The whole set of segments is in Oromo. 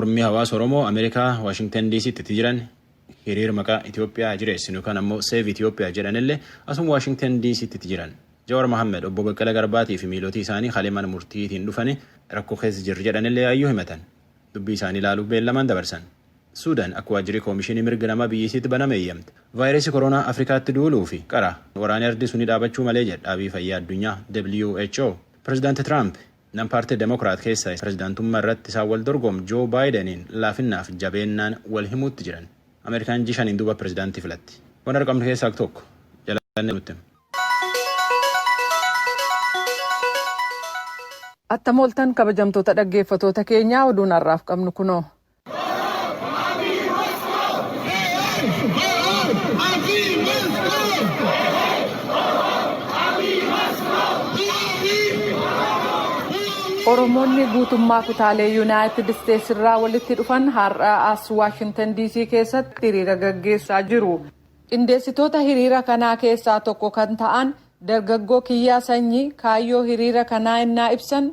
Mormii hawaasa Oromoo Ameerikaa Waashingtan DC'tti itti jiran, hiriir maqaa Itoophiyaa jireessinu kan ammoo Save Itoophiyaa jedhanillee asuma Waashingtan DC'tti itti jiran. Jawar Mohammed, obbo Baqqala Garbaatii fi miilotii isaanii halee mana murtiitiin dhufanii rakkoo keessa jirri jedhanillee ayyuu himatan. Dubbii isaanii ilaaluuf beellamaan dabarsan. Suudaan akka waajjirri koomishinii mirga namaa biyyisiitti baname eeyyamte. Vaayirasii koronaa Afrikaatti duuluu fi qara waraanni ardii suni dhaabachuu malee jedha dhaabii fayyaa addunyaa WHO. Pireezidaanti Tiraamp nam paartii Demokiraat keessaa pireezidaantummaa irratti isaan wal dorgomu Joo Baayideniin laafinnaaf jabeennaan wal himuutti jiran. Ameerikaan ji 5n duuba pireezidaantii filatti. Waan argamnu keessaa tokko jalanne nutti. Attam ooltan, kabajamtoota dhaggeeffatoota keenyaa, oduun har'aaf qabnu kunoo. Oromoonni guutummaa kutaalee Yuunaayitid Isteetsi irraa walitti dhufan har'a as Waashintan DC keessatti hiriira gaggeessaa jiru. Qindeessitoota hiriira kanaa keessaa tokko kan ta'an dargaggoo Kiyyaa Sanyii kaayyoo hiriira kanaa innaa ibsan.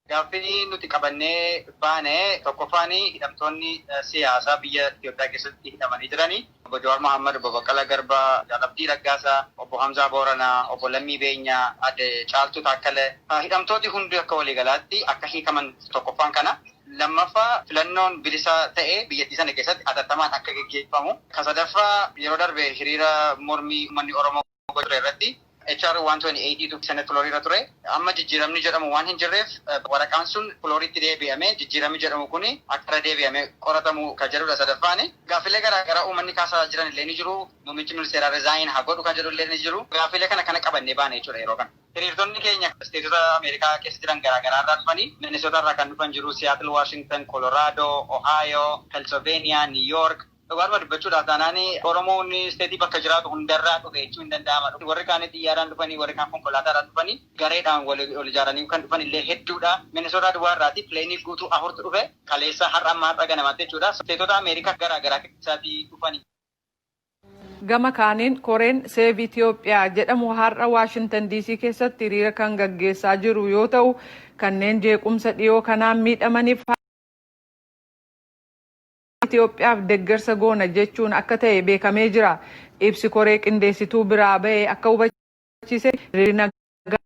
Gaaffii nuti qabannee baane tokkoffaan, hidhamtoonni siyaasaa biyya Itoophiyaa keessatti hidhamanii jiranii, Obbo Jawaar Mohaammed, Obbo Baqqalaa Garbaa, Abdii Raggaasaa, Obbo Hamzaa Booranaa, Obbo Lammii Beenyaa, Adde Caaltuu Taakkalee, hidhamtooti hundi akka waliigalaatti akka hiikaman tokkoffaan kana. Lammaffaa, filannoon bilisa ta'e biyyattii sana keessatti hatattamaan akka gaggeeffamu. Ka sadaffaa, yeroo darbe hiriira mormii uummanni Oromoo ture irratti HR 128tu Senate floor irra ture. Amma jijjiiramni jedhamu waan hin jirreef, waraqaan sun flooritti deebi'amee jijjiiramni jedhamu kun akka irra deebi'amee qoratamu kan jedhudha sadaffaani. Gaaffilee garaa garaa uummanni kaasaa jiran illee ni jiru. Muummichi ministeeraa resign haa godhu kan jedhu illee ni jiru. Gaaffilee kana qabannee baane jechuudha yeroo kana. Hiriirtonni keenya isteetota Ameerikaa keessa jiran garaa garaa irraa dhufanii, Minnesota irraa kan dhufan jiru, Seattle, Washington, Colorado, Ohio, Pennsylvania, New York. Dhugaadhuma dubbachuudhaaf taanaan, Oromoon isteetii bakka jiraatu hundarraa dhufe jechuun hin danda'ama. Warri kaan xiyyaaraan dhufanii, warri kaan konkolaataadhaan dhufanii, gareedhaan wal ijaaranii kan dhufan illee hedduudha. Minnesota duwwaa irraati plane guutuu afurtu dhufe kaleessa, har'a, amma har'a ganamatti jechuudha. Isteetota Ameerikaa garaa garaa keessaatii dhufanii. Gama kaaniin, koreen Save Itoophiyaa jedhamu har'a Waashintan DC keessatti hiriira kan gaggeessaa jiru yoo ta'u, kanneen jeequmsa dhiyoo kanaan miidhamaniif Itoophiyaaf deeggarsa goona jechuun akka ta'e beekamee jira. Ibsi koree qindeessituu biraa ba'e akka hubachiise, hiriirri nagaa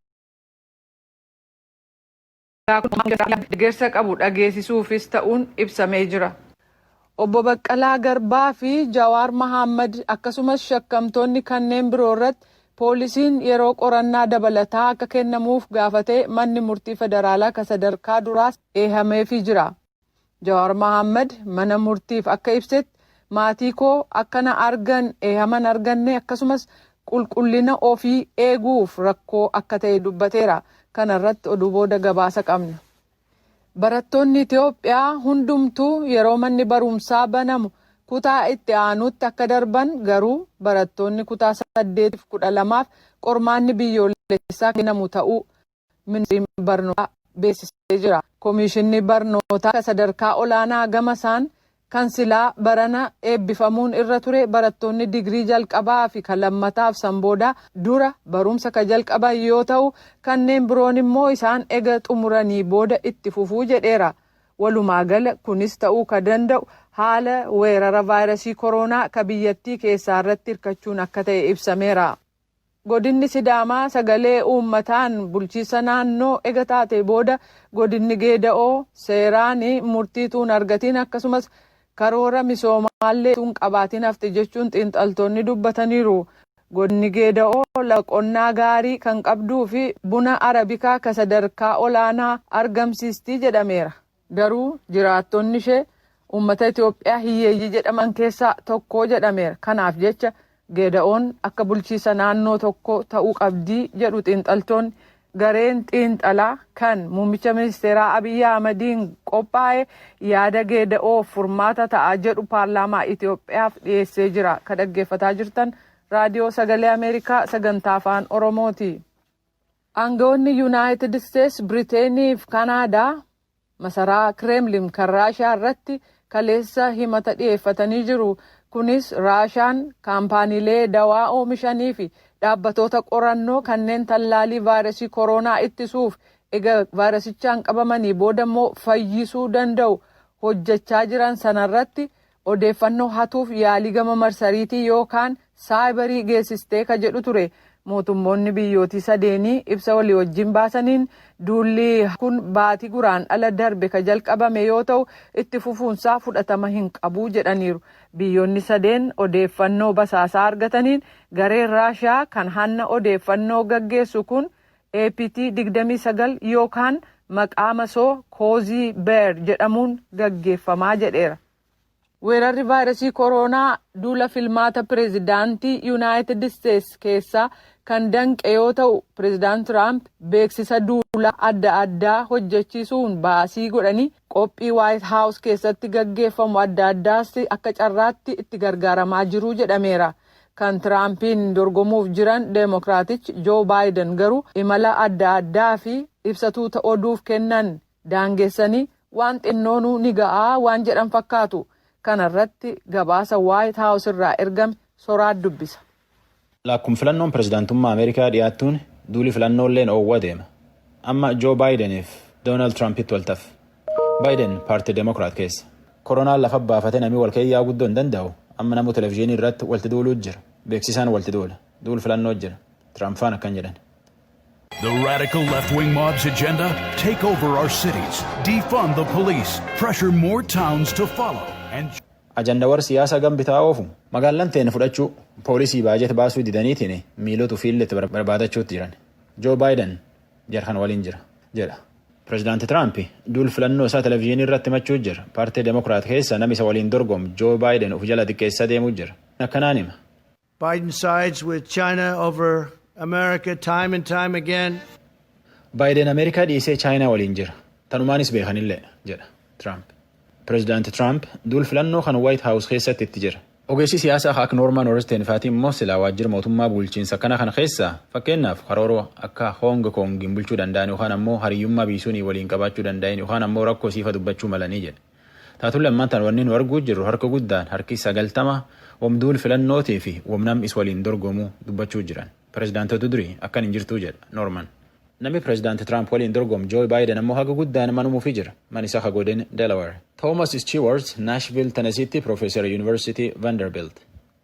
deeggarsa qabu dhageessisuufis ta'uun ibsamee jira. Obbo Baqqalaa Garbaa fi Jawaar Mahammad akkasumas shakkamtoonni kanneen biroo irratti poolisiin yeroo qorannaa dabalataa akka kennamuuf gaafatee, manni murtii federaalaa kan sadarkaa duraas eehameefii jira. Jawaar Mahammad mana murtiif akka ibsetti, maatii koo akka na argan eehaman arganne, akkasumas qulqullina ofii eeguuf rakkoo akka ta'e dubbateera. Kana irratti oduu booda gabaasa qabna. Barattoonni Itoophiyaa hundumtuu yeroo manni barumsaa banamu kutaa itti aanutti akka darban, garuu barattoonni kutaa 8 fi 12f qormaanni biyyoolessaa kennamu ta'uu ministeerri barnootaa beeksisee jira. Komishinni barnootaa sadarkaa olaanaa gama isaan, kan silaa barana eebbifamuun irra ture barattoonni digirii jalqabaa fi kan lammataaf sanboodaa dura barumsa ka jalqaban yoo ta'u, kanneen biroon immoo isaan ega xumuranii booda itti fufuu jedheera. Walumaa gala kunis ta'uu ka danda'u haala weerara vaayirasii koronaa ka biyyattii keessaa irratti hirkachuun akka ta'e ibsameera. Godinni Sidaamaa sagalee uummataan bulchiisa naannoo ega taate booda, godinni Geeda'oo seeraan murtii tuun argatiin, akkasumas karoora misoomaallee tuun qabaatiin hafte jechuun xiinxaltoonni dubbataniiru. Godinni Geeda'oo lafa qonnaa gaarii kan qabduu fi buna arabikaa ka sadarkaa olaanaa argamsiistii jedhameera. Garuu jiraattonni ishee uummata Itoophiyaa hiyyeeyyii jedhaman keessaa tokko jedhameera. Kanaaf jecha Geeda'oon akka bulchiisa naannoo tokko ta'uu qabdii jedhu xiinxaltoonni. Gareen xiinxalaa kan muummicha ministeeraa Abiyyi Ahmadiin qophaa'e yaada Geeda'oof furmaata ta'a jedhu paarlaamaa Itoophiyaaf dhiyeessee jira. Ka dhaggeeffataa jirtan Raadiyoo Sagalee Ameerikaa sagantaa Afaan Oromooti. Aangawoonni Yuunaayitid Isteets, Biriteenii fi Kanaadaa masaraa Kireemlin kan Raashaa irratti kaleessa himata dhiyeeffatanii jiru. Kunis Raashaan kaampaaniilee dawaa oomishanii fi dhaabbatoota qorannoo kanneen tallaalii vaayirasii koronaa ittisuuf ega vaayirasichaan qabamanii booda immoo fayyisuu danda'u Hojjechaa jiran sanarratti odeeffannoo hatuuf yaalii gama marsariitii yookaan saayibarii geessistee ka jedhu ture. Mootummoonni biyyootii sadeenii ibsa walii wajjin baasaniin, duulli kun baatii Guraandhala darbe ka jalqabame yoo ta'u, itti fufuunsaa fudhatama hin qabu jedhaniiru. Biyyoonni sadeen odeeffannoo basaasaa argataniin gareen Raashiyaa kan hanna odeeffannoo gaggeessu kun APT 29 yookaan maqaa masoo Cozy Bear jedhamuun gaggeeffamaa jedheera. Weerarri vaayirasii kooroonaa duula filmaata pireezidaantii Yuunaayitid Isteetsi keessaa kan danqe yoo ta'u, Pireezidaant Tiraamp beeksisa duula adda addaa hojjechiisuun baasii godhanii qophii Waayit Haawus keessatti gaggeeffamu adda addaas akka carraatti itti gargaaramaa jiru jedhameera. Kan Tiraampiin dorgomuuf jiran Deemokiraatichi Joo Baayiden garuu imala adda addaa fi ibsatuuta oduuf kennan daangessanii waan xinnoonuu ni ga'aa waan jedhan fakkaatu. Kana irratti gabaasa Waayit Haawus irraa ergame soraat dubbisa. Lakkum filannoon pireezidaantummaa Ameerikaa dhiyaattuun duuli filannoolleen oowwa deema. Amma Joo Baayideniif Doonaald Tiraampitti waltaf. Baayiden paartii Deemokiraat keessa. Koronaan lafa baafatee namni walkeeyyaa guddoo hin danda'u. Amma namu televizyiinii irratti walti duuluu jira. Beeksisaan walti duula. Duul filannoo jira. Tiraamp faan akkan jedhan. The radical left wing mob's agenda: take over our cities, defund the police, pressure more towns to follow, and Ajanda warra siyaasaa gam bitaa oofu magaalaan teenne fudhachuu, poolisii baajet baasuu didaniitiin miilota ofiillee barbaadachuutti jiran. Joo Baayiden jarkan waliin jira jedha. Pireezidaanti Tiraamp duul filannoo isaa televizyiinii irratti himachuu jira. Paartii Demokiraat keessa namni isa waliin dorgomu Joo Baayiden of jala xiqqeessaa deemuu jira. Akkanaan hima. Biden sides with China over America time and time again. Baayiden Ameerikaa dhiisee Chaayinaa waliin jira. Tanumaanis beekanillee jedha Tiraamp. Pireezidaanti Tiraamp duul filannoo kan White House keessatti itti jira. Ogeessi siyaasaa akka Noormaan Oresteen faatii immoo silaa waajjira mootummaa bulchiinsa kana kana keessa, fakkeenyaaf, karoora akka Hong Kongiin bulchuu danda'an yookaan ammoo hariyyummaa biisuunii waliin qabaachuu danda'an yookaan ammoo rakkoo siifa dubbachuu malanii jedhe. Taatullee ammaan tan wanni nu arguu jirru harka guddaan harki 90 wamduul filannootii fi wamnam is waliin dorgomuu dubbachuu jiran. Pireezidaantota durii akkan hin jirtuu jedha Noorman. Namni pireezidaanti Tiraamp waliin dorgomu Joo Baayiden ammoo haga guddaan manumuufi jira. Man isaa godin Delaware. Thomas Stewart, Nashville, Tennesseetti Profeesar University Vanderbilt.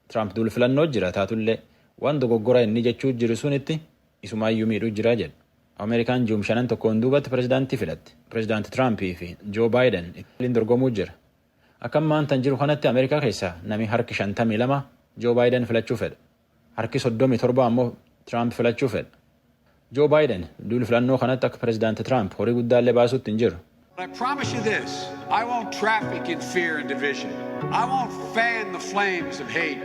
Tiraamp duul filannoo jira, taatullee waan dogoggora inni jechuu jiru sunitti isumaayyuu miidhuu jira jedha. Ameerikaan juum shanan tokkoon duubatti pireezidaantii filatti. Pireezidaanti Tiraampii fi Joo Baayiden waliin dorgomuu jira. Akka ammaan tan jiru kanatti Ameerikaa keessaa namni harki 52 Joo Baayiden filachuu fedha. Harki 37 ammoo Tiraamp filachuu fedha. Joo Baayiden duul filannoo kanatti akka pireezidaanti Tiraamp horii guddaallee baasuutti hin jiru. I promise you this: I won't traffic in fear and division. I won't fan the flames of hate.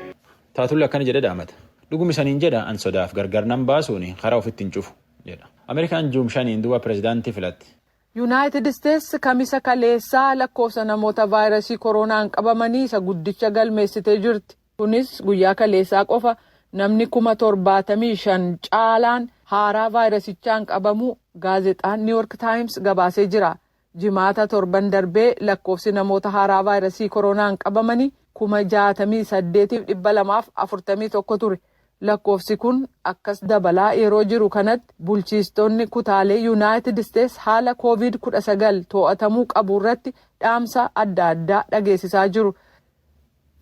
Taatullee akkana jedhe dhaamata. Dhugumi saniin jedha, an sodaaf gargar nan baasuun karaa ofitti hin cufu jedha. Ameerikaan juum shaniin duuba pireezidaantii filatti. Yuunaayitid Isteetsi Kamisa kaleessaa lakkoofsa namoota vaayirasii koronaan qabamanii isa guddicha galmeessitee jirti. Kunis guyyaa kaleessaa qofa namni 75,000 caalaan haaraa vaayirasichaan qabamuu gaazexaan New York Times gabaasee jira. Jimaata torban darbee lakkoofsi namoota haaraa vaayirasii koronaan qabamanii 68,241 ture. Lakkoofsi kun akkas dabalaa yeroo jiru kanatti bulchiistonni kutaalee Yuunaayitid Isteets haala Koovid 19 to'atamuu qabu irratti dhaamsa adda addaa dhageessisaa jiru.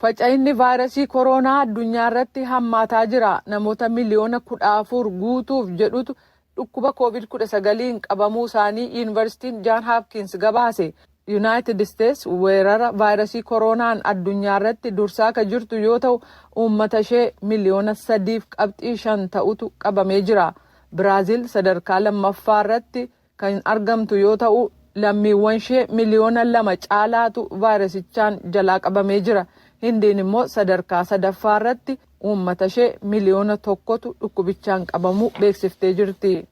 Faca'inni vaayirasii koronaa addunyaa irratti hammaataa jira. Namoota miliyoona 14 guutuuf jedhutu dhukkuba Koovid 19n qabamuu isaanii Yuunivarsiitiin Jaan Haapkins gabaase. Yuunaayitid Isteets weerara vaayirasii koronaan addunyaa irratti dursaa ka jirtu yoo ta'u, uummata ishee miliyoona 3.5 ta'utu qabamee jira. Biraaziil sadarkaa lammaffaa irratti kan argamtu yoo ta'u, lammiiwwan ishee miliyoona 2 caalaatu vaayirasichaan jalaa qabamee jira. Hindiin immoo sadarkaa sadaffaa irratti uummata ishee miliyoona 1tu dhukkubichaan qabamuu beeksiftee jirti.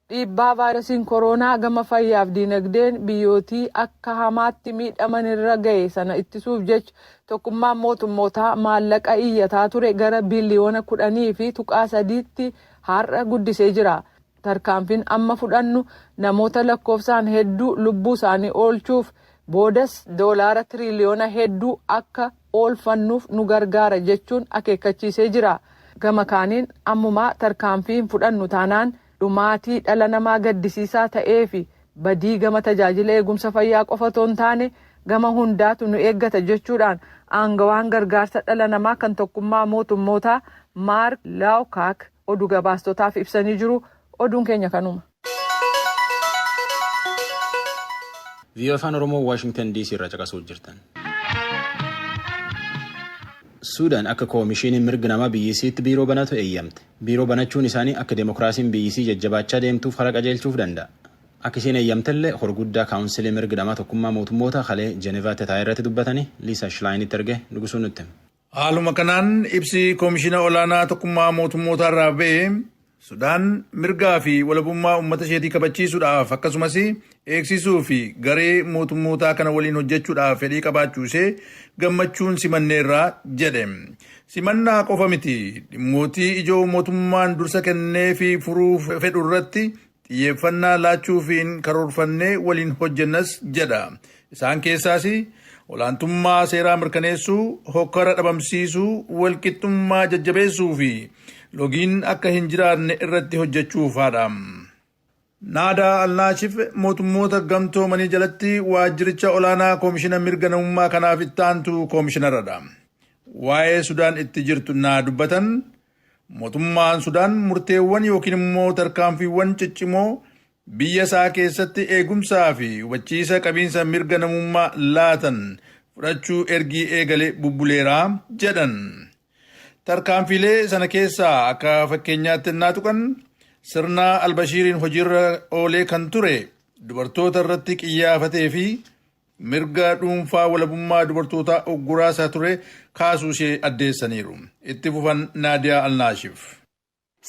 Dhiibbaa vaayirasiin koronaa gama fayyaaf diinagdeen biyyootii akka hamaatti miidhaman irra ga'e sana ittisuuf jecha tokkummaan mootummootaa maallaqa iyyataa ture gara biliyoona 10.3tti har'a guddisee jira. Tarkaanfiin amma fudhannu namoota lakkoofsaan hedduu lubbuu isaanii oolchuuf, boodas doolaara tiriiliyoona hedduu akka oolfannuuf nu gargaara jechuun akeekkachiisee jira. Gama kaaniin ammumaa tarkaanfii hin fudhannu taanaan dhumaatii dhala namaa gaddisiisaa ta'ee fi badii gama tajaajila eegumsa fayyaa qofa otoo hin taane Gama hundaatu nu eeggata jechuudhaan aangawaan gargaarsa dhala namaa kan Tokkummaa Mootummootaa Maark Laawkaak oduu gabaastotaaf ibsanii jiru. Oduun keenya kanuma. VOA Afaan Oromoo Waashingtan DC irraa caqasuu jirtan. Suudaan akka koomishiiniin mirga namaa biyyisiitti biiroo banatu eeyyamte. Biiroo banachuun isaanii akka demokiraasiin biyyisii jajjabaachaa deemtuuf karaa qajeelchuuf danda'a. Akka isheen eeyyamtellee horguddaa kaawunsilii mirga namaa Tokkummaa Mootummoota kalee Jenevaatti taa'ee irratti dubbatanii Liisa Shilaayinitti erge Nugusuun nutti. Haaluma kanaan ibsi koomishina olaanaa Tokkummaa Mootummoota irraa ba'e Sudaan mirgaa fi walabummaa uummata isheetii kabachiisuudhaaf akkasumas eegsisuu fi garee mootummootaa kana waliin hojjechuudhaaf fedhii qabaachuu ishee gammachuun simanneerraa jedhe. Simannaa qofa miti, dhimmootii ijoo mootummaan dursa kennee fi furuu fedhu irratti xiyyeeffannaa laachuufiin karoorfannee waliin hojjennas jedha. Isaan keessaas olaantummaa seeraa mirkaneessuu, hokkara dhabamsiisuu, walqixxummaa jajjabeessuu fi logiin akka hin jiraanne irratti hojjechuufaadha. Naadaa Alnaashif Mootummoota Gamtoomanii jalatti waajjiricha olaanaa koomishina mirga namummaa kanaaf ittaantu koomishinaradha. Waa'ee Sudaan itti jirtu naa dubbatan, mootummaan Sudaan murteewwan yookiin immoo tarkaanfiiwwan ciccimoo biyya isaa keessatti eegumsaa fi hubachiisa qabiinsa mirga namummaa laatan fudhachuu ergii eegale bubbuleeraa jedhan. Tarkaanfiilee sana keessaa akka fakkeenyaatti innaa tuqan, sirna Albashiiriin hojiirra oolee kan ture dubartoota irratti qiyyaafatee fi mirga dhuunfaa walabummaa dubartootaa ugguraasaa ture kaasuu ishee addeessaniiru. Itti fufan Naadiyaa Alnaashif.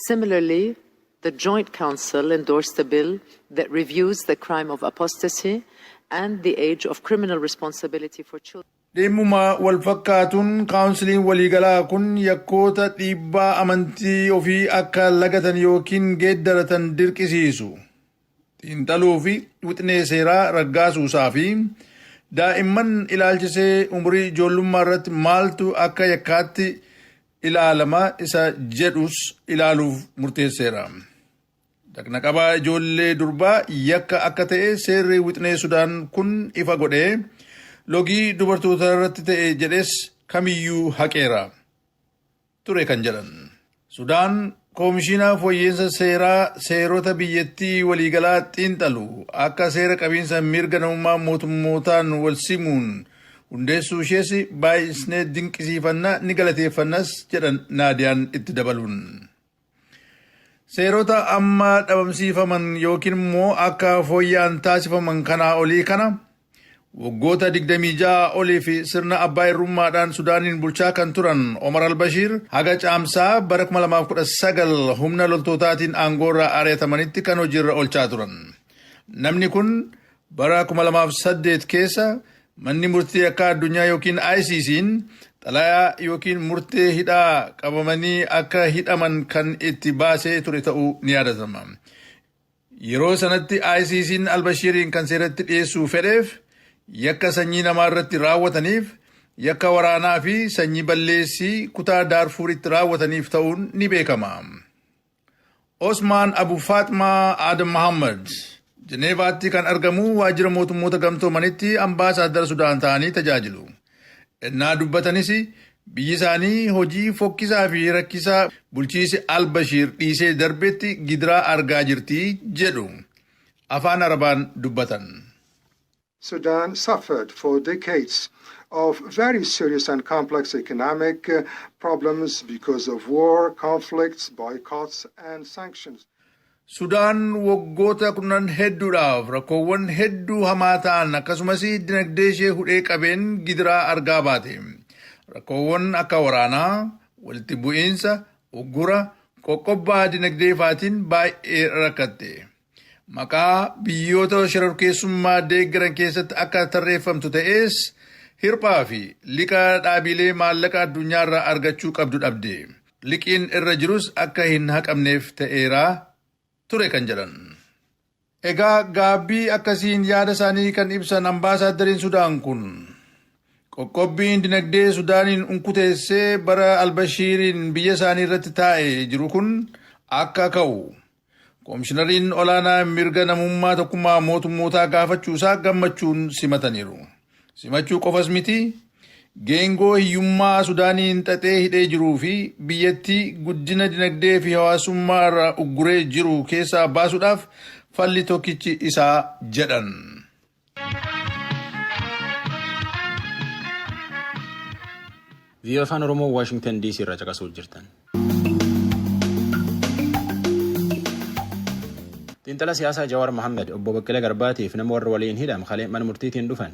Similarly, the Joint Council endorsed a bill that reviews the crime of apostasy and the age of criminal responsibility for children. Dhimmuma wal fakkaatuun kaawunsiliin waliigalaa kun yakkoota dhiibbaa amantii ofii akka lagatan yookiin geeddaratan dirqisiisu xiinxaluu fi wixinee seeraa raggaasuusaa fi daa'imman ilaalchisee umurii ijoollummaa irratti maaltu akka yakkaatti ilaalama isa jedhus ilaaluuf murteesseera. Dhaqna qabaa ijoollee durbaa yakka akka ta'e seerri wixinee Sudaan kun ifa godhee, logii dubartoota irratti ta'e jedhes kamiyyuu haqeera ture kan jedhan. Sudaan koomishina fooyyeensa seeraa seerota biyyattii waliigalaa xiinxalu akka seera qabiinsa mirga namummaa mootummootaan wal simuun hundeessuu ishees baay'isnee dinqisiifanna, ni galateeffannas jedhan Naadiyaan itti dabaluun. Seerota amma dhabamsiifaman yookiin immoo akka fooyya'an taasifaman kanaa olii kana waggoota 26 olii fi sirna abbaa irrummaadhaan Sudaaniin bulchaa kan turan Omar al-Bashir haga Caamsaa bara 2019 humna loltootaatiin aangoorraa ari'atamanitti kan hojiirra oolchaa turan. Namni kun bara 2008 keessa manni murtii akka addunyaa yookiin ICC'n xalayaa yookiin murtee hidhaa qabamanii akka hidhaman kan itti baasee ture ta'uu ni yaadatama. Yeroo sanatti ICC'n Albashiiriin kan seeratti dhiyeessuu fedheef yakka sanyii namaa irratti raawwataniif, yakka waraanaa fi sanyii balleessii kutaa Daarfuuritti raawwataniif ta'uun ni beekama. Osmaan Abu Faaxmaa Adam Muhammad Jeneevaatti kan argamu waajjira Mootummoota Gamtoomanitti ambaasaaddara Sudaan ta'anii tajaajilu. Ennaa dubbatanis biyyi isaanii hojii fokkisaa fi rakkisaa bulchiisi Albashiir dhiisee darbetti gidiraa argaa jirti jedhu. Afaan Arabaan dubbatan. Sudan suffered for decades of very serious and complex economic problems because of war, conflicts, boycotts, and sanctions. Sudaan waggoota kurnan hedduudhaaf rakkoowwan hedduu hamaa ta'an akkasumas dinagdee ishee hudhee qabeen gidiraa argaa baate. Rakkoowwan akka waraanaa, walitti bu'iinsa, uggura, qoqqobbaa dinagdee faatiin baay'ee rakkatte. Maqaa biyyoota shororkeessummaa deeggaran keessatti akka tarreeffamtu ta'es, hirphaa fi liqa dhaabilee maallaqa addunyaarraa argachuu qabdu dhabde. Liqiin irra jirus akka hin haqamneef ta'eera ture kan jedhan. Egaa gaabbii akkasiin yaada isaanii kan ibsan ambaasaaddariin Sudaan kun, qoqqobbiin dinagdee Sudaaniin unkuteessee bara Albashiiriin biyya isaanii irratti taa'ee jiru kun akka ka'u koomishinariin olaanaa mirga namummaa Tokkummaa Mootummootaa gaafachuusaa gammachuun simataniiru. Simachuu qofas miti, geengoo hiyyummaa Sudaaniin xaxee hidhee jiruu fi biyyattii guddina dinagdee fi hawaasummaa irraa ugguree jiru keessaa baasuudhaaf falli tokkichi isaa jedhan. VOA Afaan Oromoo Waashingtan DC irraa caqasuu jirtan. Xiinxala siyaasaa Jawaar Mohaammed, obbo Baqqalaa Garbaatiif nama warra waliin hidham kalee mana murtiitiin dhufan,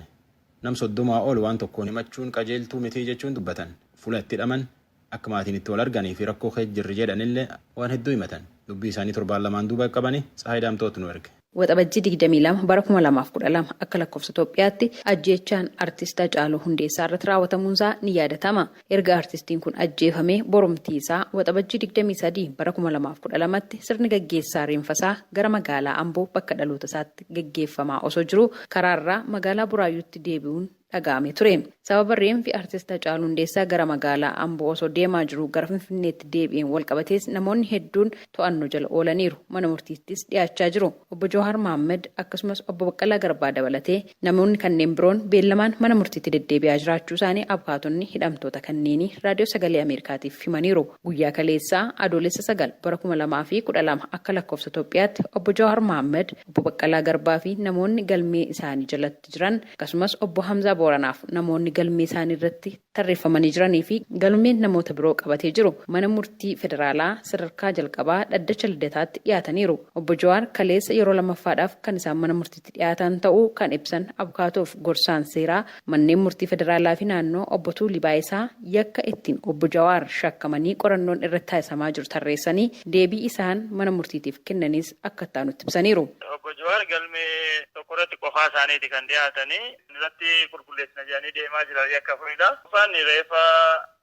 nam 30 ol waan tokkoon himachuun qajeeltuu mitii jechuun dubbatan. Fuula itti hidhaman, akka maatiin itti wal arganii fi rakkoo keessa jirri jedhanillee waan hedduu himatan. Dubbii isaanii torbaan lamaan duuba qabanii Tsahaay Daamtootu nu erge. Waxabajjii 22 bara 2012 akka lakkoofsa Itoophiyaatti ajjeechaan Artist Hacaaluu Hundeessaa irratti raawwatamuunsaa ni yaadatama. Erga artistiin kun ajjeefamee borumtii isaa Waxabajjii 23 bara 2012tti sirni gaggeessaa reenfasaa gara magaalaa Amboo bakka dhaloota isaatti gaggeeffamaa osoo jiruu karaarraa magaalaa Buraayyuutti deebi'uun dhaga'amee ture. Sababa reenfi Artist Hacaaluu Hundeessaa gara magaalaa Amboo osoo deemaa jiruu gara Finfinneetti deebi'een walqabatees namoonni hedduun to'annoo jala oolaniiru. Mana murtiittis dhiyaachaa jiru. Obbo Jawaar Mohaammed akkasumas Obbo Baqqalaa Garbaa dabalatee namoonni kanneen biroon beellamaan mana murtiitti deddeebi'aa jiraachuu isaanii abukaatonni hidhamtoota kanneenii Raadiyoo Sagalee Ameerikaatiif himaniiru. Guyyaa kaleessaa Adoolessa 9 bara 2012 akka lakkoofsa Itoophiyaatti Obbo Jawaar Mohaammed, Obbo Baqqalaa Garbaa fi namoonni galmee isaanii jalatti jiran akkasumas Obbo Hamzaa Booranaaf namoonni galmee isaanii irratti tarreeffamanii jiranii fi galmeen namoota biroo qabatee jiru mana murtii federaalaa sadarkaa jalqabaa dhaddacha Lidataatti dhiyaataniiru. Obbo Jawaar kaleessa yeroo lammaffaadhaaf kan isaan mana murtiitti dhiyaatan ta'uu kan ibsan abukaatoof gorsaan seeraa manneen murtii federaalaa fi naannoo Obbo Tuulii Baayisaa yakka ittiin Obbo Jawaar shakkamanii qorannoon irratti taasisamaa jiru tarreessanii deebii isaan mana murtiitiif kennanis akka itti aanutti ibsaniiru. Obbo Jawaar galmee tokko irratti qofaa isaaniiti kan dhiyaatanii, irratti qulqulleessina jedhanii deemaa jiran yakka afuridha. Tokkoffaan reeffa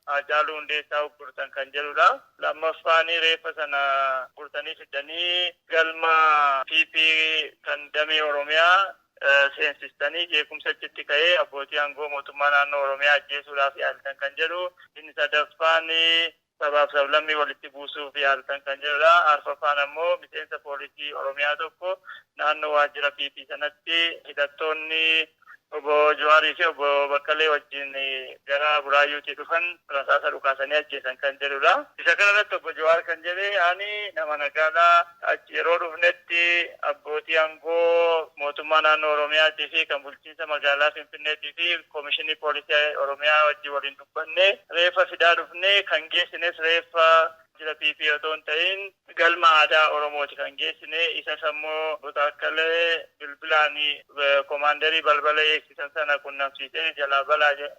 Haacaaluu Hundeessaa uggurtan kan jedhudha. Lammaffaan reeffa sana gurtanii fiddanii galma PP kan damee Oromiyaa seensistanii jeequmsa achitti ka'ee abbootii aangoo mootummaa naannoo Oromiyaa ajjeesuudhaaf yaaltan kan jedhu. Inni sadaffaan sabaaf sablammii walitti buusuuf yaaltan kan jedhudha. Arfaffaan ammoo miseensa poolisii Oromiyaa tokko naannoo waajjira PP sanatti hidhattoonni Obbo Jawaarii fi Obbo Baqqalee wajjin gara Buraayyuutii dhufan rasaasa dhukaasanii ajjeesan kan jedhudha. Isa kana irratti Obbo Jawaar kan jedhe, ani nama nagaadha. Achi yeroo dhufnetti abbootii aangoo mootummaa naannoo Oromiyaatii fi kan bulchiinsa magaalaa Finfinneetii fi Koomishinii Poolisii Oromiyaa wajjin waliin dubbanne, reeffa fidaa dhufne, kan geessines reeffa waajjira PP otoo hin ta'in galma aadaa Oromooti kan geessine. Isas ammoo Obbo Taakkalee bilbilaan komaandarii balbala eegsisan sana qunnamsiisee jalaa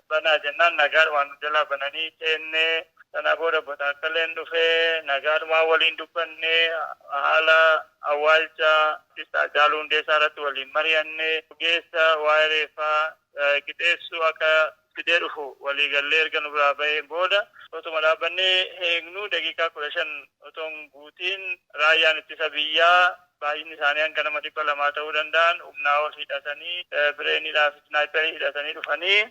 banaa jennaan nagaadhumaan nu jalaa bananii seenne. Sana booda Obbo Taakkaleen dhufee nagaadhumaan waliin dubbanne, haala awwaalcha Artist Haacaaluu Hundeessaa irratti waliin mari'anne, ogeessa waa'ee reeffaa qixeessu akka fidee dhufu waliigallee, erga nu biraa baheen booda otuma dhaabbannee eegnuu daqiiqaa 15 otoo hin guutiin raayyaan ittisa biyyaa baay'inni isaanii hanga nama 200 ta'uu danda'an humnaa ol hidhatanii, bireeniidhaa fi isnaayiperii hidhatanii dhufanii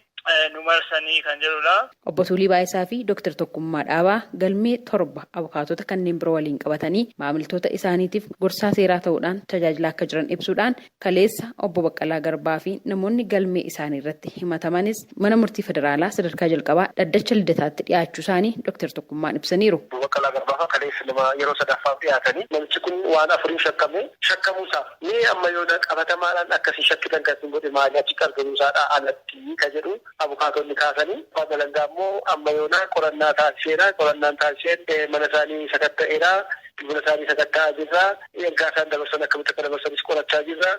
nu marsanii kan jedhudha. Obbo Tuulii Baayisaa fi Dr. Tokkummaa Dhaabaa galmee torba abukaatota kanneen biroo waliin qabatanii maamiltoota isaaniitiif gorsaa seeraa ta'uudhaan tajaajilaa akka jiran ibsuudhaan, kaleessa Obbo Baqqalaa Garbaa fi namoonni galmee isaanii irratti himatamanis mana murtii federaalaa sadarkaa jalqabaa dhaddacha Lidataatti dhiyaachuusaanii Dr. Tokkummaan ibsaniiru. Obbo Baqqalaa Garbaa faa kaleessa nama yeroo sadaffaaf dhiyaatanii, namichi kun waan afuriin shakkame. Shakkamuu isaaf mee amma yoona qabatamaadhaan akkasii shakkitan kan isin godhe maali, achitti argamuu isaadhaa alatti ka jedhu abukaatonni kaasanii, abbaan alangaa immoo amma yoona qorannaa taasiseera, qorannaan taasiseen mana isaanii sakatta'eera, bilbila isaanii sakatta'aa jirra, ergaa isaan dabarsan akkamitti akka dabarsanis qorachaa jirra,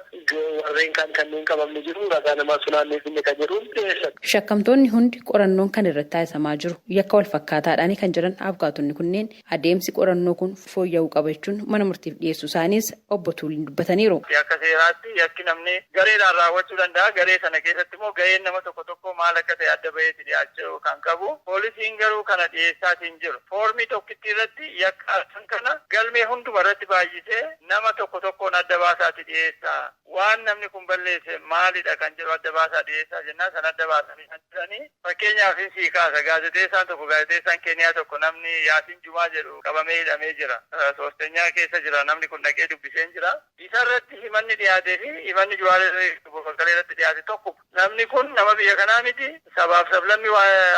warreen kaan kanneen qabamne jiru, ragaa namaas funaannee finne kan jedhuun dhiyeessan. Shakkamtoonni hundi qorannoon kan irratti taasisamaa jiru yakka walfakkaataadhaani kan jedhan abukaatonni kunneen, adeemsi qorannoo kun fooyya'uu qaba jechuun mana murtiif dhiyeessuu isaaniis Obbo Tuuliin dubbataniiru. Akka seeraatti yakki namni gareedhaan raawwachuu danda'a. Garee sana keessatti immoo gaheen nama tokko tokkoo maal akka ta'e adda baheeti dhiyaachuu kan qabu. Poolisiin garuu kana dhiyeessaatii hin jiru. Foormii tokkittii irratti yakka arfan kana Galmee hunduma irratti baay'isee nama tokko tokkoon adda baasaati dhiyeessaa. Waan namni kun balleesse maalidha kan jedhu adda baasaa dhiyeessaa jennaan san adda baasanii kan jiranii. Fakkeenyaaf sii kaasa, gaazexeessaan tokko, gaazexeessaan Keeniyaa tokko, namni Yaasin Jumaa jedhu qabamee hidhamee jira. Soostenyaa keessa jira, namni kun dhaqee dubbiseen jira. Isa irratti himanni dhiyaatee fi himanni Jawaar, Baqqalee irratti dhiyaate tokko. Namni kun nama biyya kanaa miti. Sabaaf sablammi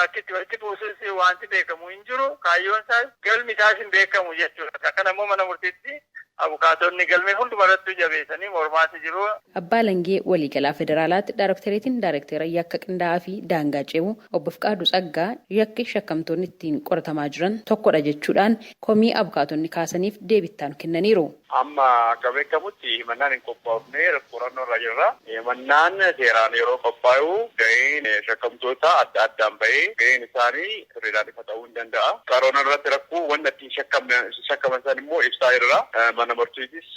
akkitti walitti buusus wanti beekamu hin jiru. Kaayyoon isaas galmi isaas hin beekamu jechuudha. Kana immoo mana murtiitti abukaatonni galmee hunduma irratti jabeessanii mormaatti jiru. Abbaa Langee Waliigalaa Federaalaatti Daaraktereetiin Daarektera yakka qindaa'aa fi daangaa ce'uu Obbo Fiqaaduu Tsaggaa yakki shakkamtoonni ittiin qoratamaa jiran tokkodha jechuudhaan komii abukaatonni kaasaniif deebittaan kennaniiru. Amma akka beekamutti himannaan hin qophaa'ofne, qorannoo irra jirra. Himannaan seeraan yeroo qophaa'u gaheen shakkamtoota adda addaan bahee gaheen isaanii sirriidhaan ifa ta'uu hin danda'a. Qaroona irratti rakkoo wanta ittiin shakkaman san immoo ibsaa jirra. Mana murtiitis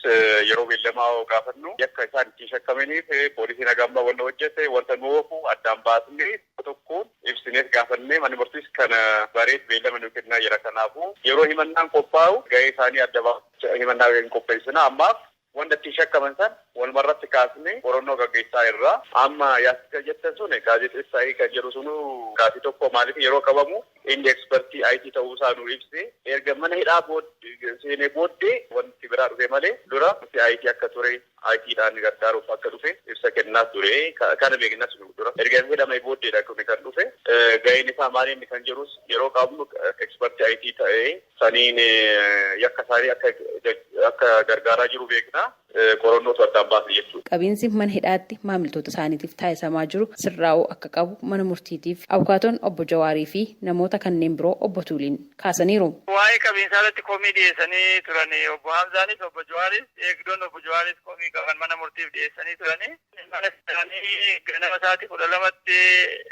yeroo beellamaa gaafannu yakka isaan ittiin shakkamaniif poolisiin hagam wanta hojjete, wanta nu oofu addaan baasnee tokkoon ibsineef gaafannee, manni murtiis kana bareet beellama nu kennaa jira. Kanaafuu yeroo himannaan qophaa'u gahee isaanii adda baasuu himannaa hin qopheessina. Ammaaf wanta ittiin shakkaman san walumarratti kaasnee qorannoo gaggeessaa irra. Amma yaasika jettan sun, gaazexeessaa kan jedhu sunu gaafii tokko. Maaliif yeroo qabamu inni expertii IT ta'uusaa nu ibse. Erga mana hidhaa seenee booddee wanti biraa dhufe malee dura IT akka ture, ITdhaan gargaaruuf akka dhufe ibsa kennaa ture. Kana beeknas nu dura erga hidhamee booddeedha kun kan dhufe. Gaheen isaa maali inni kan jedhus yeroo qabnu expertii IT ta'ee saniin yakka isaanii akka gargaaraa jiru beekna. Qorannootu addaan baasne jechuudha. Qabiinsi mana hidhaatti maamiltoota isaaniitiif taasifamaa jiru sirraa'uu akka qabu mana murtiitiif abukaatoon obbo Jawaarii fi namoota kanneen biroo obbo Tuuliin kaasaniiru. Waa'ee qabiinsaa irratti komii dhiyeessanii turani. Obbo Hamzaanis obbo Jawaaris, eegdonni obbo Jawaaris komii qaban mana murtiif dhiyeessanii turani. Mana isaanii ganama sa'aatii 12tti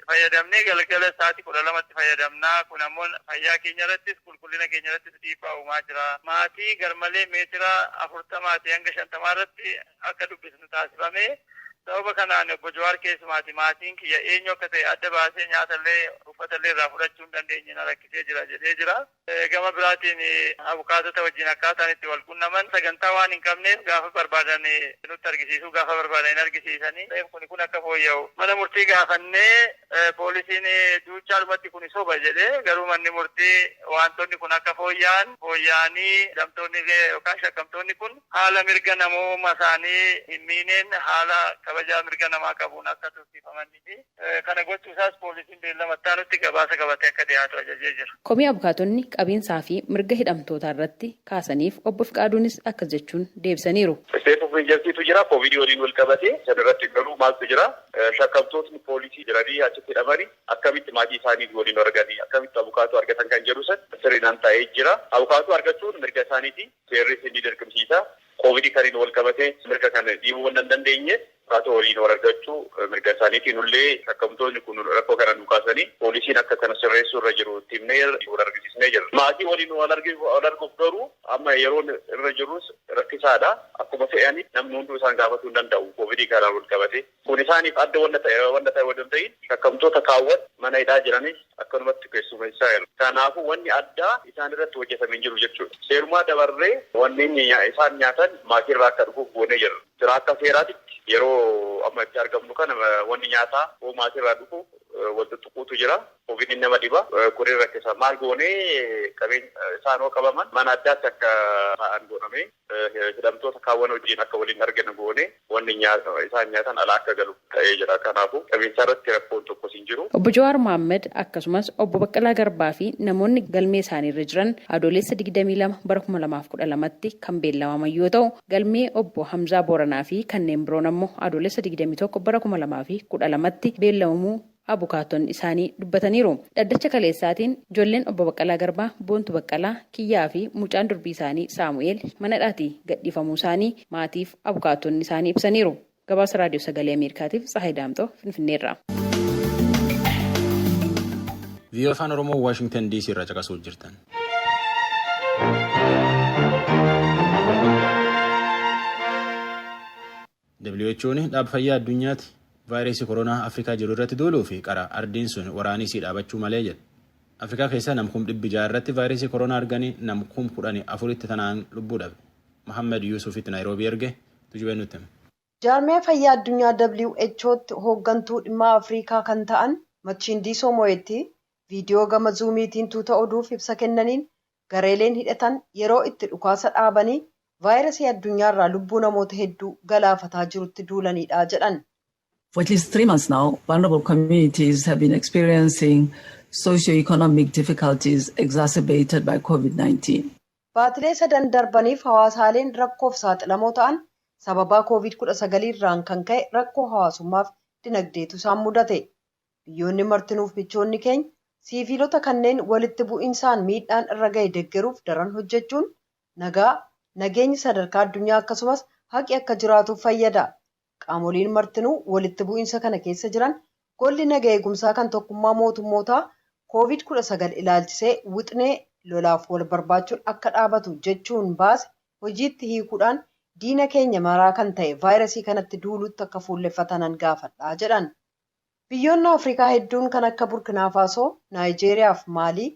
fayyadamnee galgala sa'aatii 12tti fayyadamnaa. Kun ammoo fayyaa keenya irrattis qulqullina keenya irrattis dhiibbaa uumaa jira. Maatii garmalee meetira 40 hanga 50 irratti akka dubbisnu taasifame. Sababa kanaan obbo Jawaar keessumaati maatiin kiyya eenyu akka ta'e adda baasee nyaatallee uffatallee irraa fudhachuu hin dandeenye, na rakkisee jira jedhee jira. Gama biraatiin abukaatota wajjin akkaataan itti wal qunnaman sagantaa waan hin qabneef gaafa barbaadan nutti argisiisuu, gaafa barbaadan hin argisiisanii. Kun akka fooyya'u mana murtii gaafannee, poolisiin duuchaadhumatti kun soba jedhee, garuu manni murtii wantoonni kun akka fooyya'an, fooyya'anii hidhamtoonni yookaan shakkamtoonni kun haala mirga namooma isaanii hin miineen, haala kabajaa mirga namaa qabuun akka tursiifamanii fi kana gochuusaas poolisiin beellama itti gabaasa qabatee akka dhiyaatu ajajee jira. Komii abukaatonni qabiinsaa fi mirga hidhamtootaa irratti kaasaniif obbo Fiqaaduunis akkas jechuun deebisaniiru. State of emergencytu jira, Covidii waliin wal qabatee. San irratti garuu maaltu jira? Shakkamtootni poolisii jiranii achitti hidhamanii akkamitti maatii isaanii waliin arganii, akkamitti abukaatoo argatan kan jedhu san sirriidhaan taa'ee jira. Abukaatoo argachuun mirga isaaniiti. Seerris ni dirqamsiisa. Covidii kaniin wal qabatee mirga kana dhiibuu waan hin dandeenye, abukaatoo waliin wal argachuu mirga isaaniitiin nullee shakkamtoonni kun rakkoo kana nu kaasanii poolisiin akka kana sirreessuu irra jiru itti himnee wal argisiisnee jirra. Maatii waliin wal arguuf garuu amma yeroon irra jirus rakkisaadha. Akkuma fe'anii namni hunduu isaan gaafatuu hin danda'u Covidii kanaan wal qabate. Kun isaaniif adda wanta ta'e wanta ta'in, shakkamtoota kaawwan mana hidhaa jiranis akkanumatti keessummeessaa jiru. Kanaafuu wanni addaa isaan irratti hojjetamee hin jiru jechuudha. Seerumaa dabarree wanneen isaan nyaatan maatiirraa akka dhufuuf goonee jirra. Jira akka seeraatitti yeroo amma itti argamnu kana wanni nyaataa hoo maatiirraa dhufu wal tuttuquutu jira. Covidiin nama dhiba. Kunin rakkisa. Maal goonee, qabeenya isaan hoo qabaman mana addaatti akka ta'an godhame, hidhamtoota kaawwan wajjin akka waliin argan goone, wanni isaan nyaatan alaa akka galu ta'ee jira. Kanaafuu qabeenya irratti rakkoon tokkos hin jiru. Obbo Jawaar Mohaammed akkasumas obbo Baqqalaa Garbaa fi namoonni galmee isaanii irra jiran Adoolessa 22 bara 2012tti kan beellamaman yoo ta'u, galmee obbo Hamzaa Booranaa fi kanneen biroon ammoo Adoolessa 21 bara 2012tti beellamamuu abukaatonni isaanii dubbataniiru. Dhaddacha kaleessaatiin ijoolleen obbo Baqqalaa Garbaa, Boontu Baqqalaa, Kiyyaa fi mucaan durbii isaanii Saamu'eel mana hidhaatii gadhiifamuu isaanii maatiif abukaatonni isaanii ibsaniiru. Gabaasa Raadiyoo Sagalee Ameerikaatiif Tsahaay Daamxoo Finfinneerraa. VOA Afaan Oromoo Waashingtan DC irraa caqasuu jirtan. WHO'n, dhaaba fayyaa addunyaatti, vaayirasii koronaa Afrikaa jiru irratti duuluu fi qara ardiin sun waraanii isii dhaabachuu malee jedhe. Afrikaa keessaa nam 600,000 irratti vaayirasii koronaa arganii nam 14,000tti tanaan lubbuu dhabe. Mohammed Yuusufitti Naayiroobii erge, Tujubee nutti hime. Jaarmiyaa fayyaa addunyaa WHO'tti hooggantuu dhimma Afrikaa kan ta'an Matshidiso Moeti viidiyoo gama Zuumiitiin tuuta oduuf ibsa kennaniin, gareeleen hidhatan yeroo itti dhukaasa dhaabanii vaayirasii addunyaarraa lubbuu namoota hedduu galaafataa jirutti duulanidha jedhan. For at least 3 months now, vulnerable communities have been experiencing socio-economic difficulties exacerbated by COVID-19. Baatilee 3 darbaniif hawaasaaleen rakkoof saaxilamoo ta'an sababaa COVID-19 irraan kan ka'e rakkoo hawaasummaaf dinagdeetu isaan mudate. Biyyoonni martinuuf michoonni keenya siiviilota kanneen walitti bu'insaan miidhaan irra gahe deeggaruuf daran hojjechuun nagaa, nageenyi sadarkaa addunyaa akkasumas haqi akka jiraatuuf fayyada. Qaamoliin martinuu walitti bu'insa kana keessa jiran golli naga eegumsaa kan Tokkummaa Mootummootaa COVID-19 ilaalchisee wixinee lolaaf wal barbaachuun akka dhaabatu jechuun baase hojiitti hiikuudhaan diina keenya maraa kan ta'e vaayirasii kanatti duulutti akka fuulleffatanan gaafadhaa jedhan. Biyyoonni Afrikaa hedduun kan akka Burkinaa Faasoo, Naayijeeriyaa fi Maalii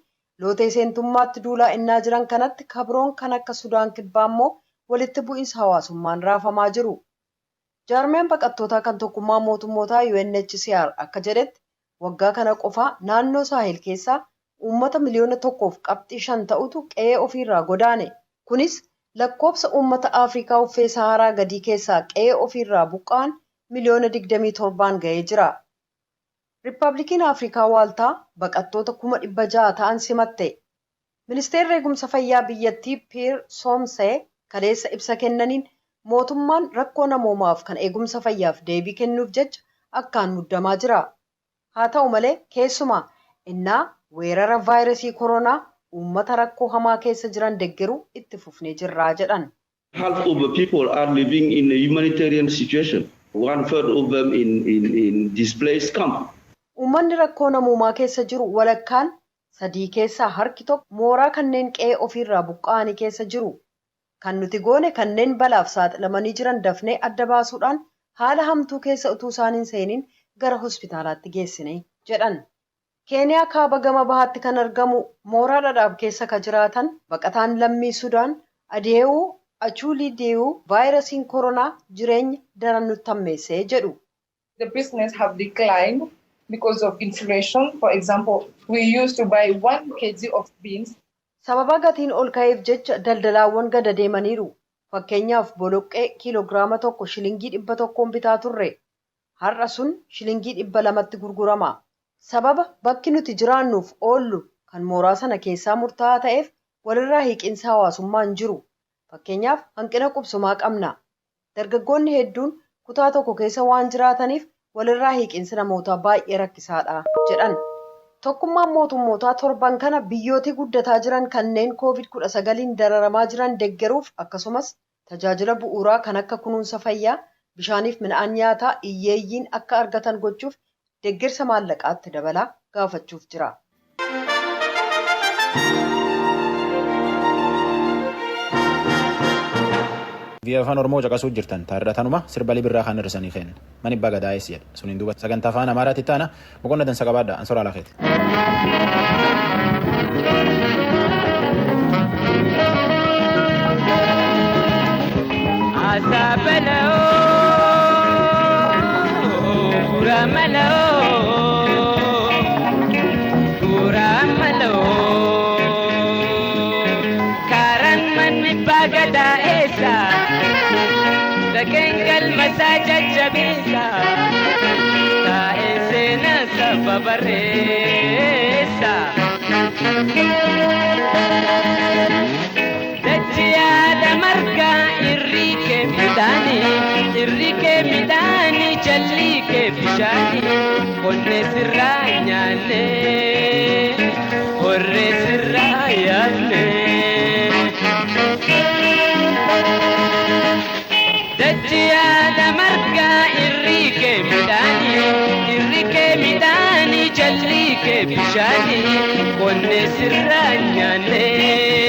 lootee seentummaatti duulaa innaa jiran kanatti, kabroon kan akka Sudaan Kibbaa immoo walitti bu'iinsa hawaasummaan raafamaa jiru. Jaarmiyaan baqattootaa kan Tokkummaa Mootummootaa UNHCR akka jedhetti, waggaa kana qofaa naannoo Saahel keessaa uummata miliyoona 1.5 ta'utu qe'ee ofiirraa godaane. Kunis lakkoofsa uummata Afrikaa uffee Saharaa gadii keessaa qe'ee ofiirraa buqqa'an miliyoona 27n ga'ee jira. Riippaabilikiin Afrikaa Waaltaa baqattoota 600,000 ta'an simatte. Ministeerri eegumsa fayyaa biyyattii Piir Soomsee kaleessa ibsa kennaniin, mootummaan rakkoo namoomaaf kan eegumsa fayyaaf deebii kennuuf jecha akkaan muddamaa jira. Haa ta'u malee, keessumaa innaa weerara vaayirasii koronaa uummata rakkoo hamaa keessa jiran deeggaruu itti fufnee jirraa jedhan. Half of the people are living in a humanitarian situation. One third of them in displaced camp. Uummanni rakkoo namoomaa keessa jiru walakkaan, sadii keessaa harki tokko, mooraa kanneen qe'ee ofiirraa buqqa'anii keessa jiru. Kan nuti goone kanneen balaaf saaxilamanii jiran dafnee adda baasuudhaan haala hamtuu keessa utuu isaan hin seeniin gara hospitaalaatti geessine jedhan. Keeniyaa kaaba gama bahaatti kan argamu mooraa Dhadhaab keessa ka jiraatan baqataan lammii Sudaan Adeewuu Achuulii Deewuu vaayirasiin koronaa jireenya daran nutti hammeessee jedhu. The business have declined because of inflation. For example, we used to buy 1 kg of beans. Sababa gatiin ol ka'eef jecha daldalaawwan gad adeemaniiru. Fakkeenyaaf, boloqqee kiiloogiraama 1 shilingii 100n bitaa turre. Har'a sun shilingii 200tti gurgurama. Sababa bakki nuti jiraannuuf oollu kan mooraa sana keessaa murtaa'aa ta'eef walirraa hiiqinsa hawaasummaa hin jiru. Fakkeenyaaf, hanqina qubsumaa qabna. Dargaggoonni hedduun kutaa tokko keessa waan jiraataniif walirraa hiiqinsi namootaa baay'ee rakkisaadha jedhan. Tokkummaan Mootummootaa torban kana biyyootii guddataa jiran kanneen COVID-19n dararamaa jiran deeggaruuf akkasumas tajaajila bu'uuraa kan akka kunuunsa fayyaa, bishaaniif midhaan nyaataa hiyyeeyyiin akka argatan gochuuf deeggarsa maallaqaatti dabalaa gaafachuuf jira. VOA Afaan Oromoo caqasuu jirtan taarratanuma sirba birraa kan hir'isanii kenna. Mani abbaa gadaa eessi jedha. Suniin duuba sagantaa Afaan Amaaraatti taana boqonna dansa qabaadha. Ansoraa lafeeti. Asaabaloo, Guramaloo, Guramaloo, karaan manni baagadaa eessa? Dhaqeen galmasaa jajjabeessa, taa'ee seenaa saba barreessa. Dachi yaada margaa irrii kee midhaanii, irrii kee midhaanii, jallii kee bishaanii, qonnee sirraa nyaannee, horree sirraa yaadnee. Dachi yaada margaa irrii kee midhaanii, irrii kee midhaanii, jallii kee bishaanii, qonnee sirraa nyaannee.